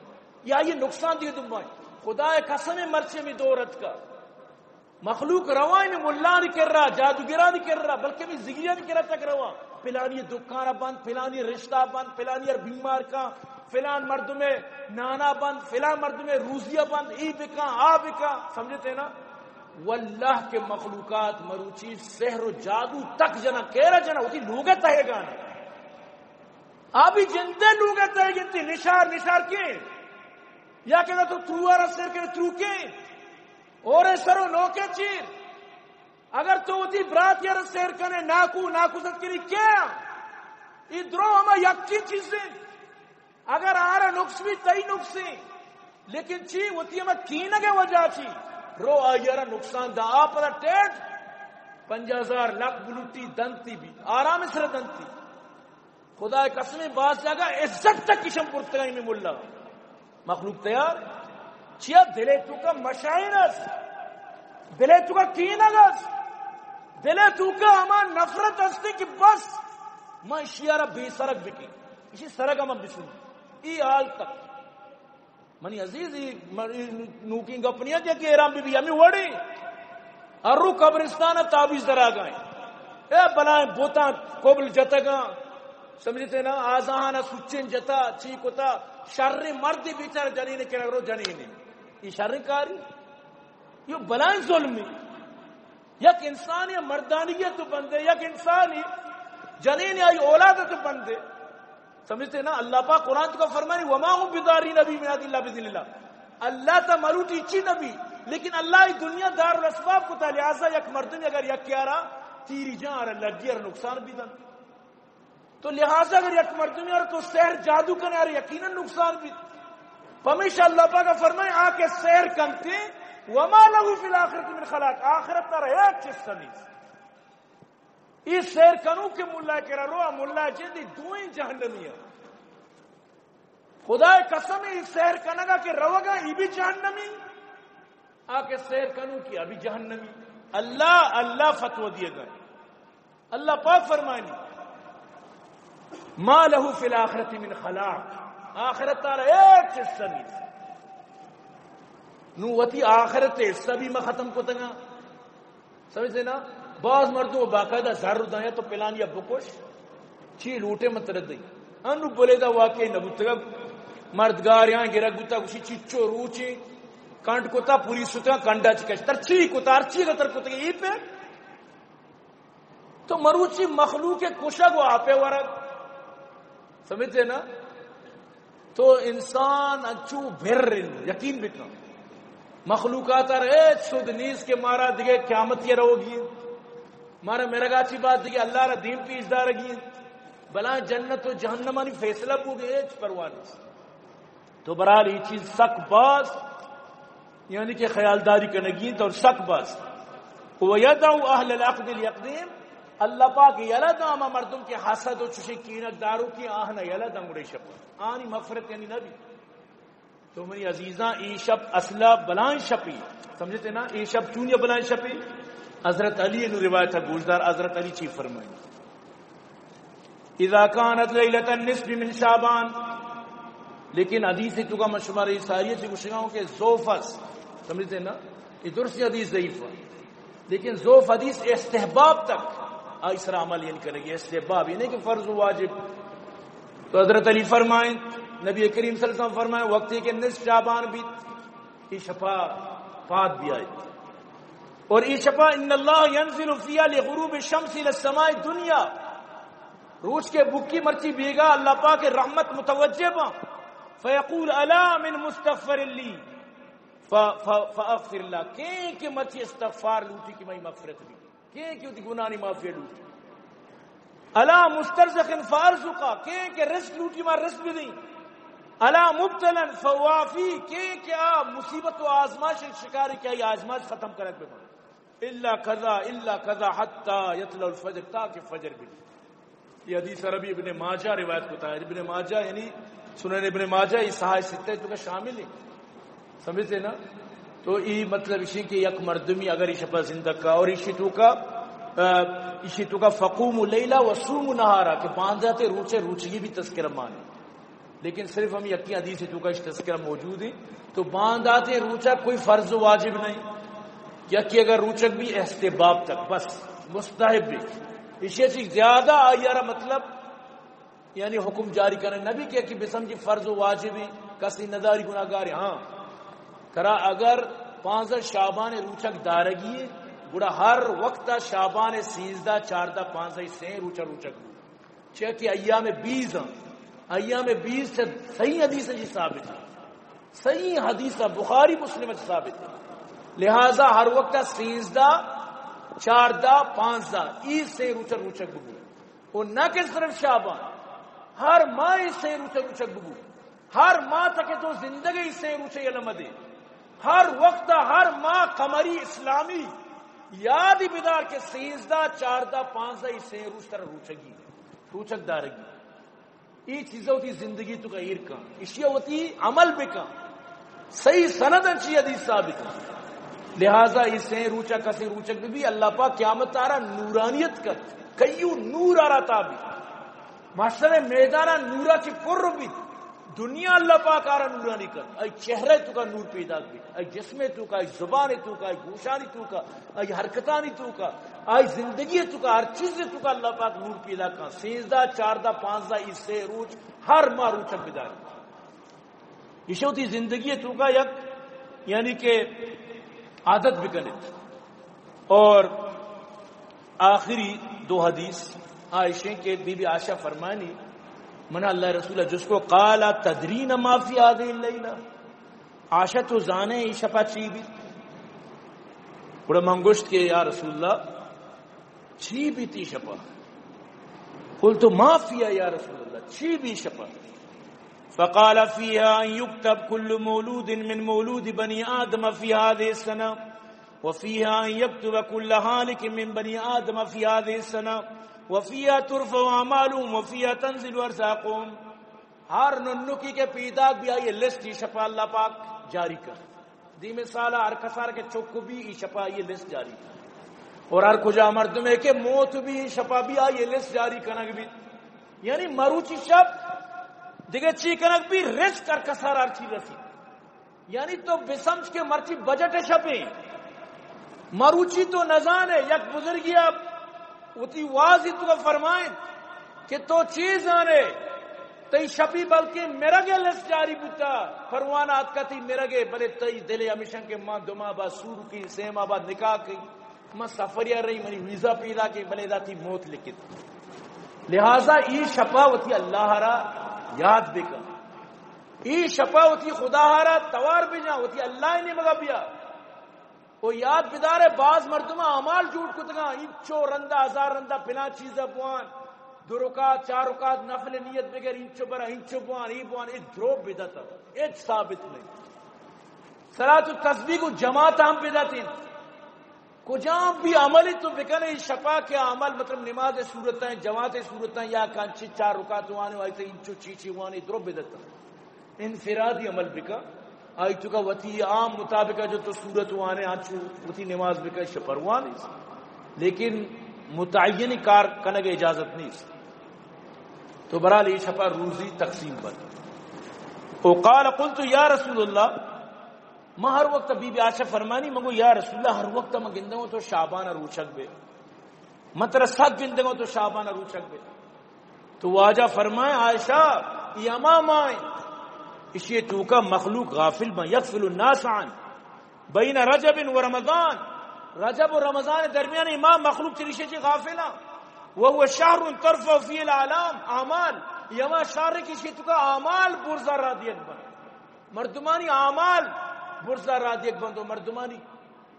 یا آئیے نقصان دیے دنبائیں۔ خدا قسم، مرچی ہمیں دور اتکا مخلوق روائیں ملانی کرا، جادوگرانی کرا، بلکہ ہمیں زگیانی کرا تک رواں۔ پلانی دکان بند، پلانی رشتہ بند، پلانی ہر بیمار کا، فلان مردم نانا بند، فلان مردم روزی بند، ای بکا، آ بکا، سمجھتے نا؟ واللہ کہ مخلوقات مروچی سحر و جادو تک جنا، کیرا جنا، وتی لوگ تہے گانا۔ آ بھی جندے لوگ تہے گنتی، نشار، نشار کے؟ یا کہ تو تروارا سیر کرے، ترو کے؟ اور سرو نوکے چیر۔ اگر تو وتی برات یار سیر کنے، ناکو، ناکو ست کری کیا؟ ای درو ہما یکی چیزیں۔ اگر آرا نقص بھی تئی نقصیں، لیکن چی وتی ہما کینگ وجہ چی رو آئی را نقصان دا۔ آپ دا ٹیٹ پنجاہ ہزار لکھ بلوٹی دنتی بھی، آرام سر دنتی۔ خدا قسم، باز جگہ عزت تک کشم پرتگا میں ملا۔ مخلوق تیار چیا؟ دلے تو کا مشاعر است، دلے تو کا کینگ است، دلے تو کا ہما نفرت است کہ بس من اشیارا بے سرگ بکی، اشی سرگ ہم بسوں۔ ای حال تک منی عزیز، ای م-، ای نوکیں گپ نیاں کہ ایران بی بی ہمیں وڑے۔ ہر رو قبرستان تعویذ درا گائیں۔ اے بلائیں بوتاں قبل جتگاں۔ سمجھتے نا؟ آزانا سچن جتا، چی کتا، شر مرد بیچار جنین کرا رو جنین۔ ای شر کاری۔ یو بلائیں ظلمی۔ یک انسانی مردانیت تو بندے، یک انسانی جنین آئی اولاد تو بندے۔ سمجھتے نا؟ اللہ پاک قرآن تو کا فرمانی، وما هم بضارین به من احد الا باذن اللہ۔ اللہ تا مروٹی چی نبی، لیکن اللہ ای دنیا دار الاسباب کتا، لہذا یک مردم اگر یک یارا تیری جان آرا لگی اور نقصان بھی دن۔ تو لہذا اگر یک مردم یار تو سحر جادو کنے، یار یقیناً نقصان بھی۔ پمیشا اللہ پاک فرمائے، آ کہ سحر کنتے، وما له فی الآخرۃ من خلاق، آخرت تر ہیچ چیز نیست۔ ای سحر کنو کہ ملا کرا رو، ملا جندی دوئیں جہنمی ہیں۔ خدا قسم، ای سحر کنگا کہ روگا، ای بھی جہنمی، آ کہ سحر کنو کہ ابھی جہنمی۔ اللہ، اللہ فتوی دیے گئے۔ اللہ پاک فرمانی، ما له فی الآخرۃ من خلاق، آخرت تارا ایک حصہ نہیں۔ نو وتی آخرت حصہ بھی ما ختم کتگا۔ سمجھتے نا؟ باز مردم باقاعدہ زر دایا تو پلانی ء بکش، چی لوٹے من ترا دئی۔ انو بلیدہ واقعی نہ بوتگا، مردگار یہاں گرگ بوتا، گوشی چچو روچے کنڈ کتا، پوری ستگا کنڈا چی کش، تر چی کتا، ہر چی تر کتگی، ای پہ تو مروچی مخلوق کشگ و آپے ورگ۔ سمجھتے نا؟ تو انسان انچو بھر انت، یقین بکن۔ مخلوقات ء ہچ سود نیست کہ مارا دگہ قیامت یہ روگی انت، مارا مرگا چی بعد دگہ اللہ را دیم پیش دارگی انت، بلان جنت و جہنمانی فیصلہ بوگے، ہچ پرواہ نیست۔ تو برحال یہ چیز سک باز، یعنی کہ خیالداری کنگی انت اور سک باز۔ ویدع اہل العقد الیقدیم، اللہ پاک یلہ داں ہما مردم کہ حسد و چشیں کینگ داروکیں، آہنا یلہ داں گڑے شپ، آنی مغفرت یعنی نبی۔ تو منی عزیزاں، اے شپ اصلا بلائیں شپی، سمجھتے نا؟ اے شپ چونیا بلائیں شپی؟ حضرت علی نو روایت گوشدار، حضرت علی چی فرمائی؟ اذا كانت ليلة النصف من شعبان، لیکن حدیث تو کا من شمارا یہ ساری چی گوشگا ہوں کہ ضعف است، سمجھتے نا؟ یہ درست حدیث ضعیف ہے، لیکن ضعف حدیث استحباب تک آئی سر عمل یعنی کرے گی، استحباب، یہ نہیں کہ فرض و واجب۔ تو حضرت علی فرمائیں، نبی کریم صلی اللہ علیہ وسلم فرمائیں، وقت کہ نصف شعبان بیت، ای شپا پاد بیائیت۔ اور ای شپا ان اللہ ینزل فیہا لغروب الشمس الی السماء الدنیا، روچ کے بکی مرچی بیگا اللہ پاک رحمت متوجہ باں، فیقول الا من مستغفر لی ف-، ف-، فاغفر اللہ، کیں کہ مرچی استغفار لوٹی کہ مئی مغفرت بھی، کیں کہ وتی گناہانی معافی لوٹی۔ الا مسترزق فارزقا، کیں کہ رزق لوٹی ما رزق بدیں۔ الا مبتلا فوافی، کیں کہ آ مصیبت و آزمائش شکاری کہ آئی آزمائش ختم کنگ ببن۔ الا کذا الا کذا حتی یطلع الفجر، تاکہ فجر بگی۔ یہ حدیث عربی ابن ماجہ روایت کتا ہے۔ ابن ماجہ یعنی سنن ابن ماجہ، یہ صحاح ستہ توکا شامل ہے۔ سمجھتے نا؟ تو ای مطلب اشی کہ یک مردمی اگر ای شپا زندگ کا اور اشی توکا، آ، اشی توکا فقوموا اللیل وصوموا نہارا، کہ بانداتے روچے روچگی بھی تذکرہ مانے۔ لیکن صرف ہم یکی حدیث توکا اش تذکرہ موجود ہے۔ تو بانداتے روچک کوئی فرض و واجب نہیں۔ یکی اگر روچک بھی استحباب تک، بس مستحب بھی۔ اشی چیز زیادہ آئی را مطلب یعنی حکم جاری کرنے نبی کہ، کہ بسمجھی فرض و واجب ہیں، کسی نداری گناہگار ہیں۔ ہاں، کرا اگر پانزدہ شعبان روچک دارگی ہے، گڑا ہر وقت شعبان سیزدہ، چاردہ، پانزدہ، سہ روچا روچک بو۔ چہ کہ ایام بیز ہیں، ایام بیز سے صحیح حدیث جی ثابت ہے، صحیح حدیث ہے، بخاری مسلم سے ثابت ہے۔ لہذا ہر وقت سیزدہ، چاردہ، پانزدہ، ای سہ روچا روچک بو۔ و نہ کہ صرف شعبان، ہر ماہ ای سہ روچا روچک ببو۔ ہر ماہ تک تو زندگی ای سہ روچا یلہ مدے۔ ہر وقت، ہر ماہ قمری اسلامی یاد ہی بدار کہ سیزدہ، چاردہ، پانزدہ ای سہ روچ ترا روچگی، روچک دارگی۔ ای چیزا وتی زندگی توکا ایر کن، اشیا وتی عمل بکن۔ صحیح سند انچی حدیث ثابت ہے۔ لہذا ای سہ روچا کسی روچک بی، اللہ پاک قیامت آرا نورانیت کت، کئیو نور آرا تابی۔ محشر میدانا نورا چی پر بی، دنیا اللہ پاک آرا نورانی کت۔ ای چہرہ توکا نور پیدا بی، ای جسم توکا، ای زبان توکا، ای گوشانی توکا، آئی حرکتانی توکا، آئی زندگی توکا، ہر چیز توکا اللہ پاک نور پیدا کن۔ سیزدہ، چاردہ، پانزدہ ای سہ روچ ہر ماہ روچک بداری۔ ایشی وتی زندگی توکا یک، یعنی کہ عادت بکنیت۔ اور آخری دو حدیث آ ایشیں کہ بی بی عائشہ فرمانی، من اللہ رسول جس کو قال تدرین ما فی هذه اللیلہ، عائشہ تو زانے ای شپا چی بی؟ گڑا من گوشت کہ یا رسول اللہ، چی بیت ای شپا؟ قلت ما فیها یا رسول اللہ، چی بی شپا؟ فقال فیها ان یکتب کل مولود من مولود بنی آدم فی هذه السنة، وفیها ان یکتب کل هالک من بنی آدم فی هذه السنة، وفیها ترفع اعمالهم وفیها تنزل ارزاقهم۔ ہر ننکی کہ پیداک بی آئی لسٹ ای شپا اللہ پاک جاری کن۔ دیمی سالا ہر کسار کہ چک بی ای شپا آئی لسٹ جاری کن۔ اور ہر کجا مردمے کہ موت بی ای شپا بی آئی لسٹ جاری کنگ بی۔ یعنی مروچی شپ دگہ چی کنگ بی، رزق ہر کسار ہر چی رسی۔ یعنی تو بسمجھ کہ مرچی بجٹ شپیں۔ مروچی تو نزانے، یک بزرگی اب وتی وازی تو فرمائیں کہ تو چی زانے، تئی شپی بلکہ مرگ لسٹ جاری بوتا، پروانہ آتکا تئی مرگے، بلے تئی دلے ہمیشن کہ من دو ماہ بعد سور کی، سہ ماہ بعد نکاح کی، من سفر یا رہی، منی ویزا پیدا کی، بلے دا تئی موت لکھت۔ لہذا ای شپا وتی اللہ را یاد بکن۔ ای شپا وتی خدا را توار بجا، وتی اللہ نیمگا بیا۔ و یاد بدارے، باز مردم اعمال جوڑ کتگا، انچو رندا ہزار رندا پلان چیزا بوان، دو رکعت، چار رکعت نفل نیت بگر، انچو برا، انچو بوان، ای بوان، ای درو بدعت، ہچ ثابت نہیں۔ صلاۃ التسبیح کو جماعت ہم بدعت ہیں۔ کجام بھی عمل تو بکنے، شپا کے عمل، مطلب نماز صورتیں، جماعت صورتیں یا کانچی چار رکعت وانے، وائی تے انچو چی چی وانے، درو بدعت۔ انفرادی عمل بکا، آئی توکا وتی عام مطابق جو تو صورت وانے، آنچو وتی نماز بکا، شپروا نہیں۔ لیکن متعین کار کنگ اجازت نہیں۔ تو برحال یہ شپا روزی تقسیم بند۔ او قال قلت یا رسول اللہ، من ہر وقت، بی بی عائشہ فرمانی، من گو یا رسول اللہ، ہر وقت من گندگوں تو شعبان روچگ بے، من ترا سک گندگوں تو شعبان روچگ بے۔ تو واجہ فرمائے، عائشہ، یہ ہما ماہ ہیں، اشی توکا مخلوق غافل بن، یغفل الناس عن، بین رجب و رمضان، رجب و رمضان درمیان یہ ماہ مخلوق چریشے چی غافل ہیں۔ وهو شهر ترفع فيه الاعلام، اعمال، یہ ہما شہر کہ اشی توکا اعمال برزا را دیگ بن۔ مردمانی اعمال برزا را دیگ بند و مردمانی،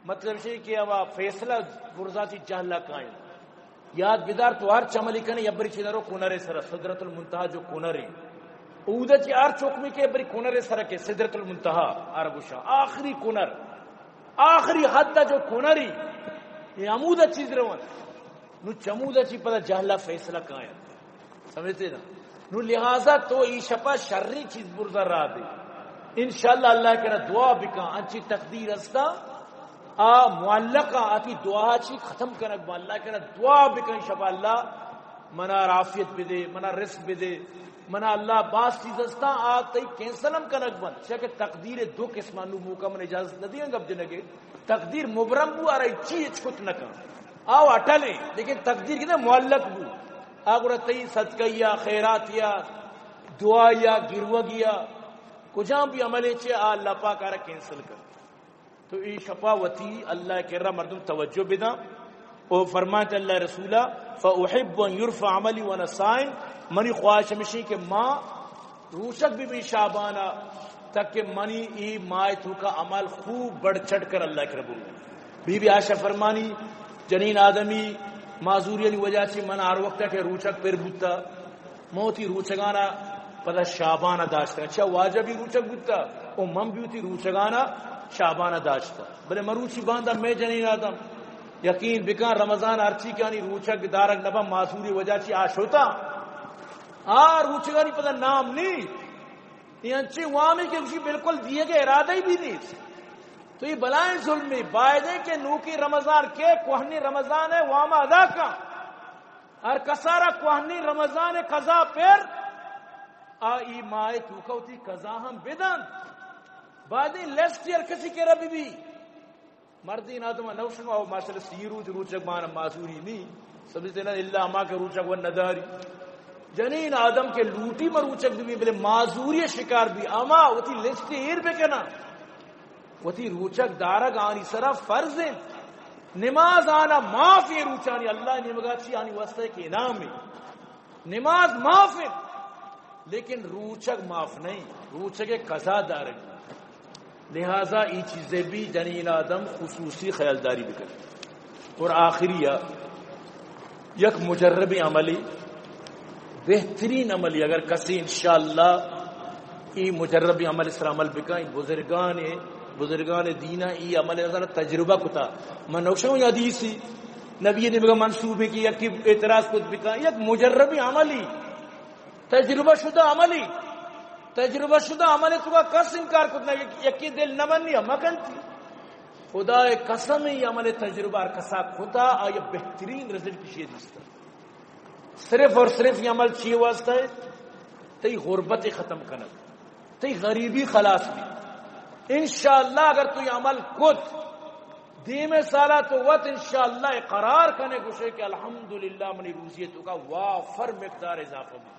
مطلب شی کہ ہوا فیصلہ برزا چی جہلا کائیں۔ یاد بدار، تو ہر چملی کنے، یبری چی درو کنرے سر، سدرۃ المنتہا جو کنرے۔ اودہ چی ہر چکمی کے یبری کنرے سر کے سدرۃ المنتہا، عربشا آخری کنر، آخری حد جو کنری۔ اے ہمودا چیز روان۔ نو چمودا چی پدا جہلا فیصلہ کایاں۔ سمجھتے نا؟ نو لہذا تو ای شپا شریں چیز برزا را دے۔ انشاءاللہ اللہ کرا دعا بکن، انچی تقدیر ہستا، آ معلقہ آتی دعا چی ختم کنگ با۔ اللہ کرا دعا بکن، شپا اللہ منا عافیت بدے، منا رزق بدے، منا اللہ باز چیز ہستا، آ تئی کینسل ہم کنگ بنت۔ چیا کہ تقدیر دو قسم، نو موقع من اجازت نہ دیاں گپ جنگے۔ تقدیر مبرم بو، آرا چی ہچ کت نہ کن۔ آ اٹلیں، لیکن تقدیر کتنا معلق بو۔ آ گڑا تئی صدقہ یا خیرات یا دعا یا گروگی یا کجام بھی عملے چے آ اللہ پاک آرا کینسل کن۔ تو ای شپا وتی اللہ کرا مردم توجہ بداں۔ او فرمائت اللہ رسولا، فأحب ان یرفع عملی وانا صائم، منی خواہش ہمیشی کہ ما روچگ بہ بی شعبانا، تاکہ منی ای ماہ توکا عمل خوب بڑھ چڑھ کر اللہ کرا برو۔ بی بی عائشہ فرمانی، جنین آدمی معذوریانی وجہ چی من ہر وقت کہ روچگ پر بوتا، من وتی روچگانا پدا شعبانا داشتا۔ چیا واجہ بھی روچگ بوتا، او من بھی وتی روچگانا شعبانا داشتا۔ بلے مروچی باندا میں جنین آدم یقین بکن، رمضان ہرچی کہ آنی روچگ دارگ نبا، معذوری وجہ چی آ شتا۔ آ روچگانی پدا نام نی۔ اے انچیں وامی کہ گوشی بالکل دیگے ارادہ ہی بھی نیست۔ تو یہ بلائیں ظلمے، بایدیں کہ نوکی رمضان کے کوہنی رمضان ہے، واما ادا کن۔ ہر کسارا کوہنی رمضان قضا پر، آ ای ماہ توکا وتی قضا ہم بدن۔ بایدیں لسٹ ہر کسی کرا بہ بی۔ مردین آدم نوشن او ماشاءاللہ سی روچ روچگ مان معذوری نی۔ سمجھتے نا، الا ہما کہ روچگ و نداری۔ جنین آدم کہ لوٹی مروچگ بہ بی، بلے معذوری شکار بی، اما وتی لسٹ ایر بکنا۔ وتی روچگ دارگ آنی سرا فرض انت۔ نماز آنا معاف ایں روچانی، اللہ نیمگا چی آنی واسطہ ایک انعام ہے۔ نماز معاف انت، لیکن روچگ معاف نہیں، روچگ قضا دارگ۔ لہذا ای چیزیں بھی جنین آدم خصوصی خیالداری بکن۔ اور آخری یک مجرب عملی، بہترین عملی، اگر کسی انشاءاللہ ای مجرب عمل سر عمل بکن، بزرگان، بزرگان دینا ای عمل سر تجربہ کتا۔ من نوشوں حدیثی نبی نے بگا منصوب ہے کہ یک اعتراض کت بکن، یک مجرب عملی، تجربہ شدہ عملی، تجربہ شدہ عمل تو کا کس انکار کت نہ، یک، یکی دل نہ منی، ہم کنتی۔ خدا قسم، یہ عمل تجربہ ہر کسا کتا، آیا بہترین رزلٹ کشی دیستا۔ صرف اور صرف یہ عمل چی واسطہ ہے؟ تئی غربت ختم کنگ، تئی غریبی خلاص بی۔ انشاءاللہ اگر تو یہ عمل کت، دیمے سالا تو وت انشاءاللہ اقرار کنے، گوشے کہ الحمدللہ منی روزی توکا وافر مقدار اضافہ بوتا۔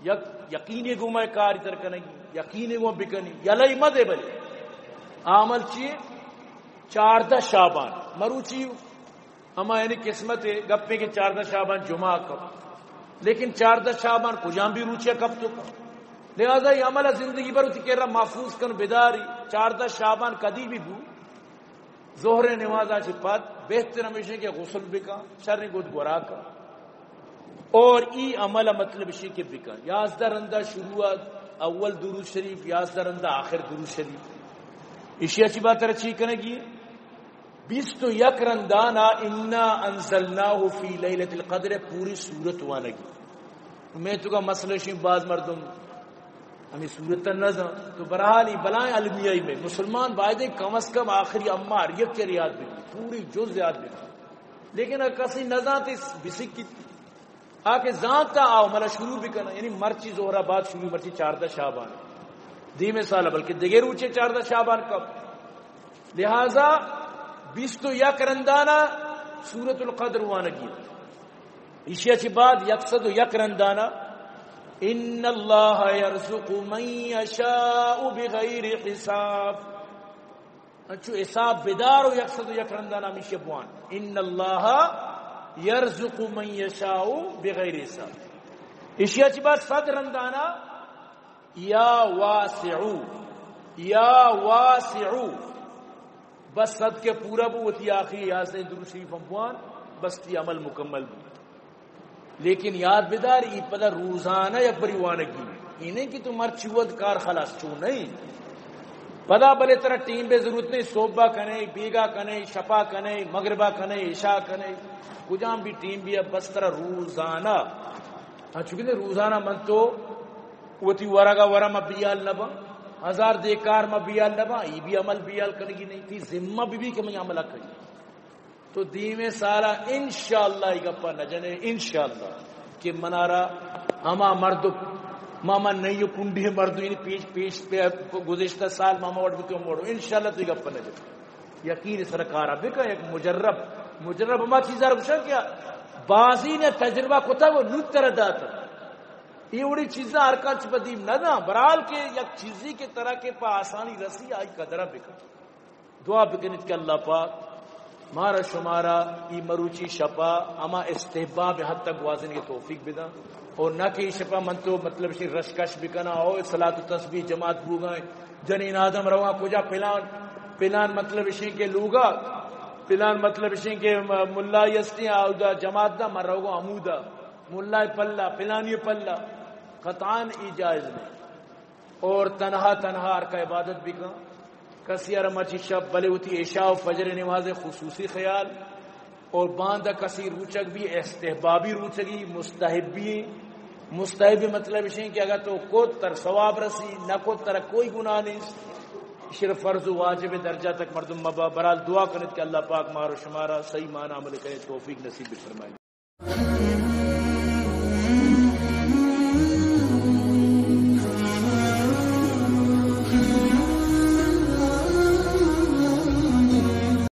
یک یقینے گو میں کاری تر کنگی، یقینے گو بکنی، یلئی مدے بلے۔ عمل چی؟ چاردہ شعبان۔ مروچی ہما یعنی قسمت گپے کہ چاردہ شعبان جمعہ کپ، لیکن چاردہ شعبان کجام بھی روچے کپ تو کپ۔ لہذا یہ عمل زندگی بھر اتی کرا محفوظ کن بداری۔ چاردہ شعبان کدی بھی بو، ظہر نمازا چہ پد بہتر ہمیشہ کہ غسل بکا، شر گد گورا کا۔ اور ای عمل مطلب اشی کہ بکا۔ یازدہ رندا شروعات، اول درود شریف، یازدہ رندا آخر درود شریف۔ اشی اچھی بات ترا چی کنگی؟ بیست و یک رندانا انا انزلناہ فی لیلۃ القدر پوری سورت وانگی۔ میں تو کا مسئلہ شی باز مردم ہمیں صورت نہ زان۔ تو برحال ای بلائیں المیہ میں مسلمان بایدیں کم از کم آخری اما ہر یک چر یاد بکنی، پوری جز یاد بکنی۔ لیکن اگر کسی نہ زانتے بسکتی، آ کہ زانتا آو ملا شروع بکنا، یعنی مرچی ظہر بعد شروع، مرچی چاردہ شعبان دیمے سال، بلکہ دگے روچے چاردہ شعبان کپ۔ لہذا بیست و یک رندانا سورۃ القدر وانگی۔ ایشی چی بعد یک سد و یک رندانا، ان اللہ یرزق من یشاء بغیر حساب۔ انچو حساب بدار و یک سد و یک رندانا ہمیشہ بوان، ان اللہ یرزق من یشاء بغیر حساب۔ ایشی چی بعد صد رندانا، یا واسع، یا واسع۔ بس صد کے پورا بو، وتی آخری یازدہ درود شریف ہم بوان، بس تی عمل مکمل بو۔ لیکن یاد بدار، ای پدا روزانہ یک بری وانگی۔ ای نہیں کہ تو مرچی ود کار خلاص، چو نہیں۔ پدا بلے ترا ٹیم بے ضرورت نہیں، صبح کنے، بیگا کنے، شپا کنے، مغربا کنے، عشاء کنے، کجام بھی ٹیم بھی، اب بس ترا روزانہ، ہاں، چونکہ روزانہ من تو وتی ورگا ورا ما بیال نبا، ہزار دیکار ما بیال نبا، ای بھی عمل بیال کنگی نہیں، تی ذمہ بھی بھی کہ میں عمل کنگی۔ تو دیمے سالا انشاءاللہ ای گپا نہ جنے، انشاءاللہ کہ منارا ہما مردم، ما، ما نہیں کنڈی مردم، یعنی پیش، پیش پہ گزشتہ سال ما، ما وڑ بکم وڑو، انشاءاللہ تو ای گپا نہ جنے۔ یقین سر کارا بکن، یک مجرب، مجرب ہما چیزا گوشن کہ بازی نے تجربہ کتا، وہ نوت تر داتا۔ یہ وڑی چیزاں ہر کس پہ دیم نہ داں، برحال کہ یک چیزی کہ ترا کہ پہ آسانی رسی، آئی قدرہ بکن۔ دعا بکنیت کہ اللہ پاک مارا شمارا ای مروچی شپا ہما استحباب حد تک گوازینگے توفیق بداں، اور نہ کہ ای شپا من تو مطلب شی رشکش بکناں، او صلاۃ و تسبیح جماعت بوگائیں، جنین آدم رواں کجا، پلان، پلان مطلب شی کہ لوگا، پلان مطلب شی کہ ملائی ہستی اودا جماعت دا، من روگا ہمودا، ملائی پلہ، پلانی پلہ، قطعاً ای جائز نہیں۔ اور تنہا تنہا ہر کا عبادت بکن۔ کسی ء را مرچی شپ بلے وتی عشاء و فجر نماز خصوصی خیال، اور باندا کسی روچگ بھی استحبابی روچگی، مستحبی۔ مستحب مطلب اش کہ اگر تو کت تر ثواب رسی، نہ کت تر کوئی گناہ نہیں۔ شر فرض و واجب درجہ تک مردم مبا۔ برحال دعا کنت کہ اللہ پاک مارو شمارا صحیح معنی عمل کرے توفیق نصیب بفرمائے۔